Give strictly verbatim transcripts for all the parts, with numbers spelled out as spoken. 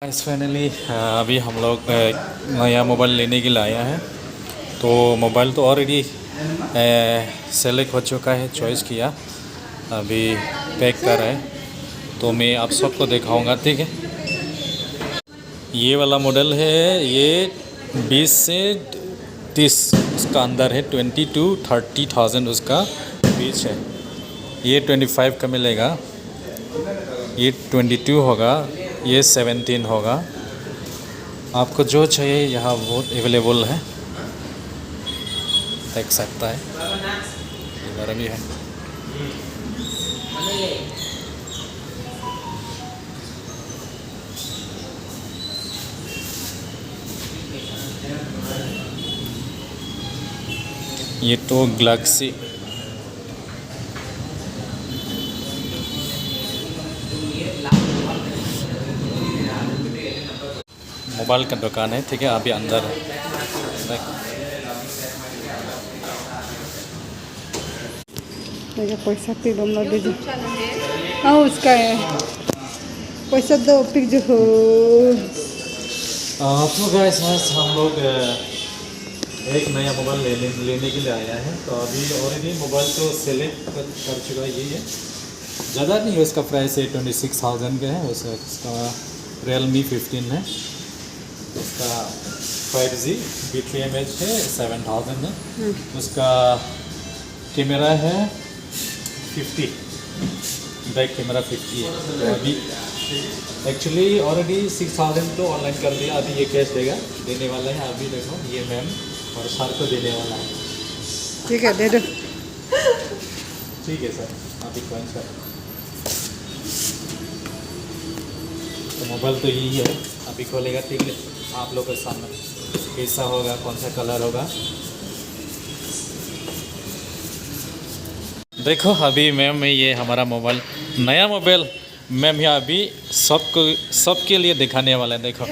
Guys, finally अभी हम लोग अ, नया मोबाइल लेने के लिए आया है। तो मोबाइल तो ऑलरेडी सेलेक्ट हो चुका है, चॉइस किया, अभी पैक कर रहा है। तो मैं आप सबको दिखाऊंगा, ठीक है। ये वाला मॉडल है, ये बीस से तीस उसका अंदर है, ट्वेंटी टू थर्टी थाउजेंड उसका बीच है। ये ट्वेंटी फाइव का मिलेगा, ये ट्वेंटी टू होगा, ये सेवनटीन होगा। आपको जो चाहिए यहाँ बहुत अवेलेबल है, देख सकता है। ये वाला भी है। ये तो गैलेक्सी मोबाइल का दुकान है, ठीक है, अभी अंदर है। देख। देखिए, पैसा पे बम लगे जो। हाँ, उसका है। पैसा दो, पिक जो हो। आ, तो गाइस, आज हम लोग अ, एक नया मोबाइल लेने लेने के लिए आया है। तो अभी ऑलरेडी मोबाइल तो सेलेक्ट कर, कर चुका है, ये है। ज़्यादा नहीं है, इसका प्राइस है ट्वेंटी सिक्स थाउजेंड का है। उस, इसका रियल मी फिफ्टीन है, उसका five G B three M H है, सेवन थाउजेंड है। उसका कैमरा है फिफ्टी, बैक कैमरा फिफ्टी है। तो अभी एक्चुअली ऑलरेडी सिक्स थाउजेंड तो ऑनलाइन कर दिया, अभी ये कैश देगा, देने वाला है। अभी देखो, ये मैम और सर को देने वाला है। ठीक है, दे दो। ठीक है सर, अभी कॉइन कर। तो मोबाइल तो यही है, अभी खोलेगा, ठीक है, आप लोग के सामने कैसा होगा, कौन सा कलर होगा। देखो, अभी मैम में ये हमारा मोबाइल, नया मोबाइल मैम यहाँ अभी सबको, सबके लिए दिखाने वाला है। देखो।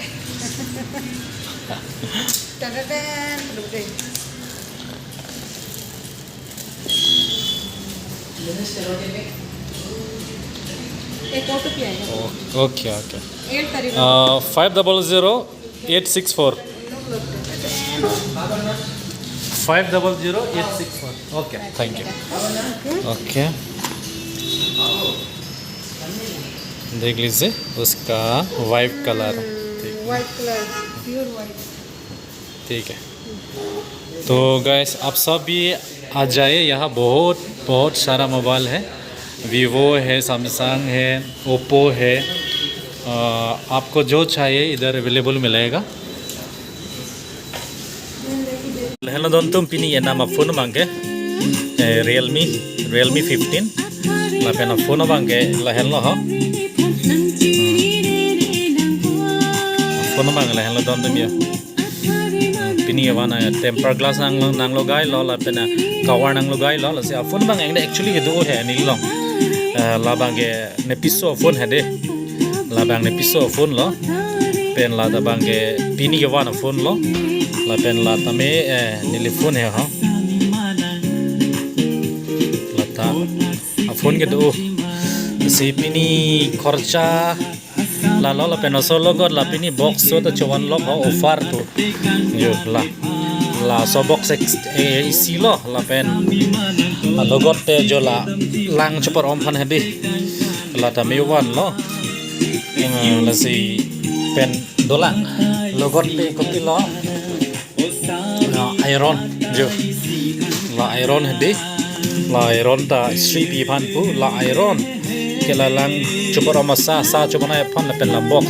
टडडन, रुक दे। एक और तो पिया है। ओ-, ओके, ओके। एट तारीख। आ, five double zero eight six four. Five double zero eight six four. Okay, thank you. Okay, देख लीजिए उसका वाइफ कलर। ठीक है। White colour, pure white. ठीक है, तो गाइस, आप सब भी आ जाइए। यहाँ बहुत, बहुत सारा मोबाइल है, वीवो है, सैमसंग है, ओप्पो है। अ, आपको जो चाहिए इधर अवेलेबल मिलेगा। Lahenlo dontum pini enam a-phone abangke, eh, Realme, Realme fifteen. Lapen a-phone abangke lahenlo ho. Hmm. A-phone abangke lahenlo dontum ya. Pini kevan a-tempered glass nang, nanglogailo, lapen a-cover nanglogailo, lasi a-phone abang engde actually kedo he neli long. Eh, labangke nepiso a-phone hedi. Labang nepiso a-phone lo. Pen la labangke pini kevan a-phone lo. Lapen la tame, eh, neli phone he ho. Lata a-phone kedo. Si pini khorcha lalo lapen oso logot la pini box so ta chovan lok ho offer pu. Jo la. Laso box ex-, eh, isi lo lapen. Logot te jo la lang chopar om aphan hedi. La tame vanlo. Eh, lasi pen dolang. Logot te kopilo. La iron, jo. La iron hedi. La iron ta istri pi aphan pu, la iron. Ke la lang chopar om asa, sa chopar aphan lapen la box.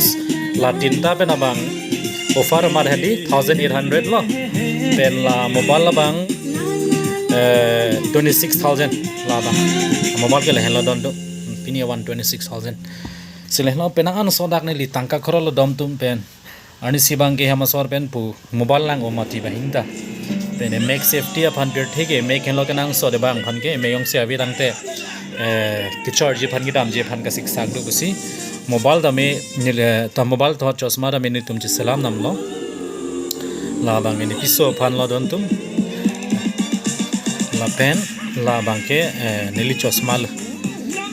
La tinta pen abang offer amat hedi, thousand eight hundred lo. Pen la mobile abang, eh, twenty six thousand la abang. Mobile ke lahenlo don do. Pini one twenty six thousand. Si lahenlo penang an sodak neli tangka khrolo dontum pen. Arnisi abangke hem asor pen pu mobile lang-o mati abang hinta. Pen mek safety aphan pirthe ke mek henlo kenangsot abang aphan ke mek jongsi ave tangte, eh, kecharge aphan kedamji aphan kasiksak do pusi. Mobile tame neli, ta mobile thot chosma tame nelitum cheselam namlo. Labang nepiso aphan lo dontum. Lapen labangke, eh, neli chosma lo.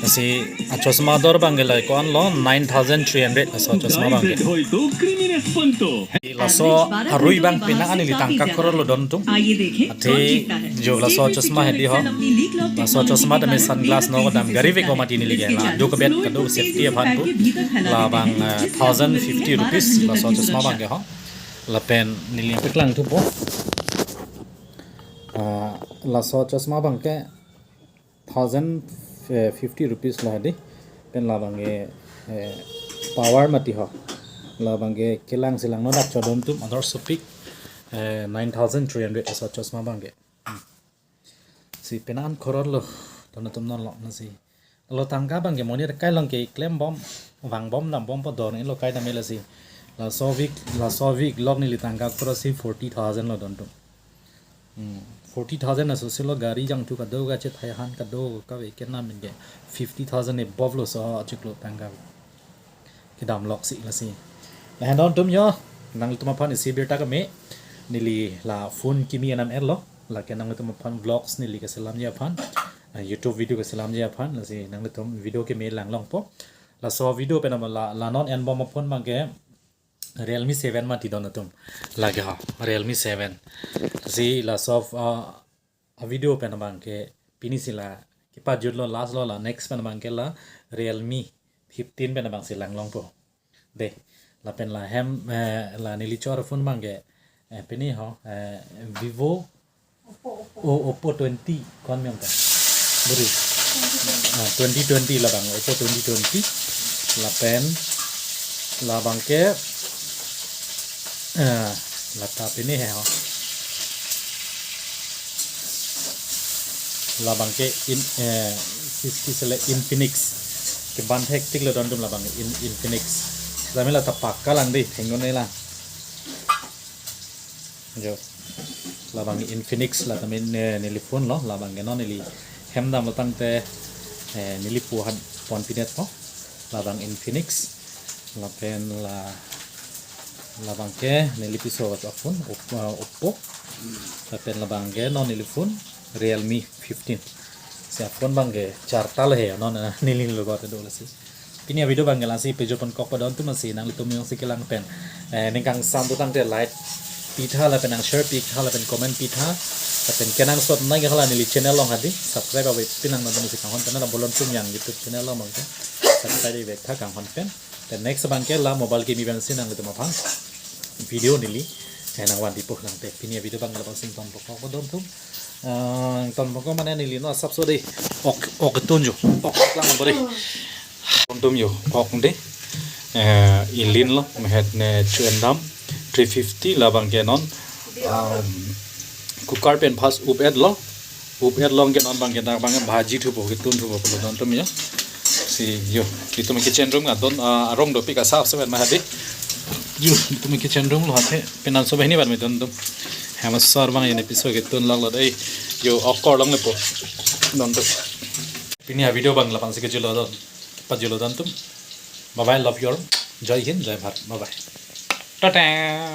Lasi achosma dor abangke la ko-an lo, nine thousand three hundred laso chosma abangke. Laso arui abang penang an neli tangka koror lo don atum. Athe jo laso chosma hedi ho. Laso chosma tame sunglass, no kedam gari vek-o mati neli ke la. Duk bet kado safety aphan pu. Labang, eh, thousand fifty rupees laso chosma abangke ho. Lapen neli paklang thupo. Ah, laso chosma abangke thousand fifty rupees lo hedi. Pen labangke, eh, power mati ho. Labangke kelang si lang nodak cho don atum, ador sopik, eh, nine thousand three hundred laso chosma abangke. Hmm. Si penang an koror lo, don atum, non lo nasi. Lo tangka abangke monit akai along ke klem bom, vang bom, dam bom pu dor-ilo kai dam-e lasi. Laso week, laso week lok neli tangka koror si forty thousand lo don atum. Hmm, forty thousand asose lo, gari jangthu kado, kachethai han kado, kave kenam ke fifty thousand above lo, so achiklo tangka kedam lok si lasi. Lahen don atum jo, nanglitum aphan isi birta keme, neli la phone kimi enam et lo, lake nanglitum aphan vlogs neli keselamji aphan, ah, YouTube video keselamji aphan, lasi nanglitum video keme lang longpo. Laso video pen ama la, la non en bom a-phone abangke Realme seven mati don atum. Lake ho, Realme seven. Si laso, ah, a-video pen abangke pini si la kepajut lo, last lo, la next pen abangke la Realme fifteen pen abang si lang longpo. De, lapen la hem, eh, la neli chor phone abangke, eh, pini ho, eh, Vivo O, Oppo twenty, ko-an miyong ta? Beri. Ah, twenty twenty labang, Oppo twenty twenty. Lapen labangke, eh, lata pini he ho. Labangke in, eh, sixty sele Infinix. Keban hektik lo don atum labang in, Infinix. Kami lata pakka lang di, thengno ne lang. Jo. Labang Infinix la tame, eh, neli phone lo, labangke non neli hem damlo tangte, eh, neli pu han pon pinet po. Labang Infinix, lapen la, labangke neli piso a-phone, Op-, eh, Oppo. Lapen labangke non neli phone Realme fifteen. Si a-phone abangke charta lo he, non, eh, neli lo ba do lasi. Pini a-video abangke lasi pejor pon kok pa don atum, lasi nanglitum jongsi kelang pen, eh, ning kangsam pu tangte like pitha lapen nang share pitha lapen comment pitha. Lapen kenangsot nai ke hala neli channel along hadi subscribe ave pinang, non atum si kanghon pen, la bolon atum yang YouTube channel along abangke subscribe ave tha kanghon pen. Then next abangke la mobile kimi pen si nanglitum aphan video neli, eh, nangvanpipo. Nangte pini a-video abang labang si ington pokok pa don atum. Ah, ington pokok mane neli non asapso de ok, ok tun jo. Ok lang bore. Don atum jo, ok de. Eh, ilin lo, mehet ne chuendam, three fifty labangke non. Um, cooker pen first up et lo. Up et longke non abangke dak abang bhaji thupo, ketun thupo pulo don atum jo. Si jo, itum kitchen room ka don, ah, arong dopik asapso pen ma hadi. Jo, itum kitchen room lo, athe penang so bahini ban me don atum. Hem asor abang ini piso ketun lok lo dei. Jo, ok korlong lepo don atum. Pini a-video abang labang si kejutlo don, pajutlo don atum. Bye bye, love you all. Jai Hind, Jai Bharat. Bye bye. Tata.